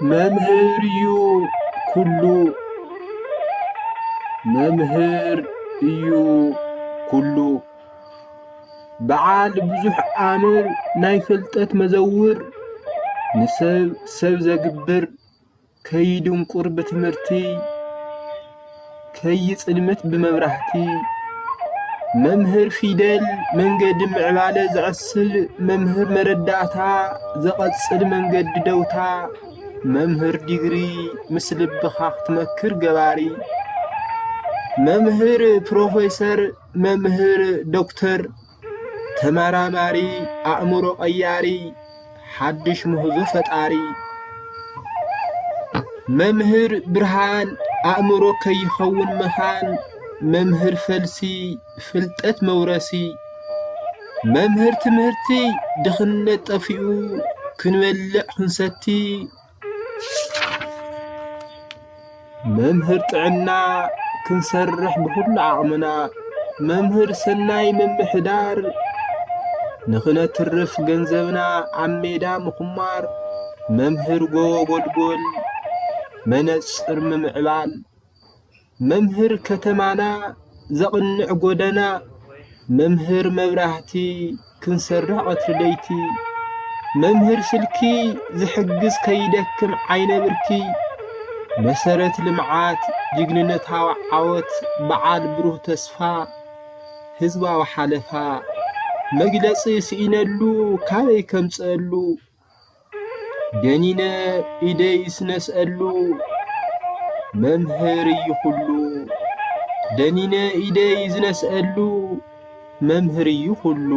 መምህር እዩ ኩሉ፣ መምህር እዩ ኩሉ። በዓል ብዙሕ ኣምር ናይ ፍልጠት መዘውር፣ ንሰብ ሰብ ዘግብር፣ ከይድንቁር ብትምህርቲ፣ ከይጽልምት ብመብራህቲ። መምህር ፊደል መንገዲ ምዕባለ ዘዕስል፣ መምህር መረዳእታ ዘቐጽል መንገዲ ደውታ፣ መምህር ዲግሪ ምስ ልብኻ ክትመክር ገባሪ፣ መምህር ፕሮፌሰር፣ መምህር ዶክተር፣ ተመራማሪ፣ ኣእምሮ ቀያሪ፣ ሓድሽ ምህዞ ፈጣሪ። መምህር ብርሃን ኣእምሮ ከይኸውን መኻን፣ መምህር ፈልሲ ፍልጠት መውረሲ። መምህር ትምህርቲ ድኽነት ጠፊኡ ክንበልዕ ክንሰቲ፣ መምህር ጥዕና ክንሰርሕ ብኹሉ ዓቕምና፣ መምህር ሰናይ ምምሕዳር ንኽነትርፍ ገንዘብና ኣብ ሜዳ ምኹማር፣ መምህር ጎቦ ጎልጎል መነጽር ምምዕባል፣ መምህር ከተማና ዘቕንዕ ጎደና፣ መምህር መብራህቲ ክንሰርሕ ቀትሪ ለይቲ፣ መምህር ስልኪ ዝሕግዝ ከይደክም ዓይነ ብርኪ፣ መሰረት ልምዓት ጅግንነታዊ ዓወት በዓል ብሩህ ተስፋ፣ ህዝባዊ ሓለፋ መግለጺ ስኢነሉ ካበይ ከምጽአሉ፣ ደኒነ ኢደይ ስነስአሉ መምህር እዩ ኩሉ፣ ደኒነ ኢደይ ዝነስአሉ መምህር እዩ ኩሉ።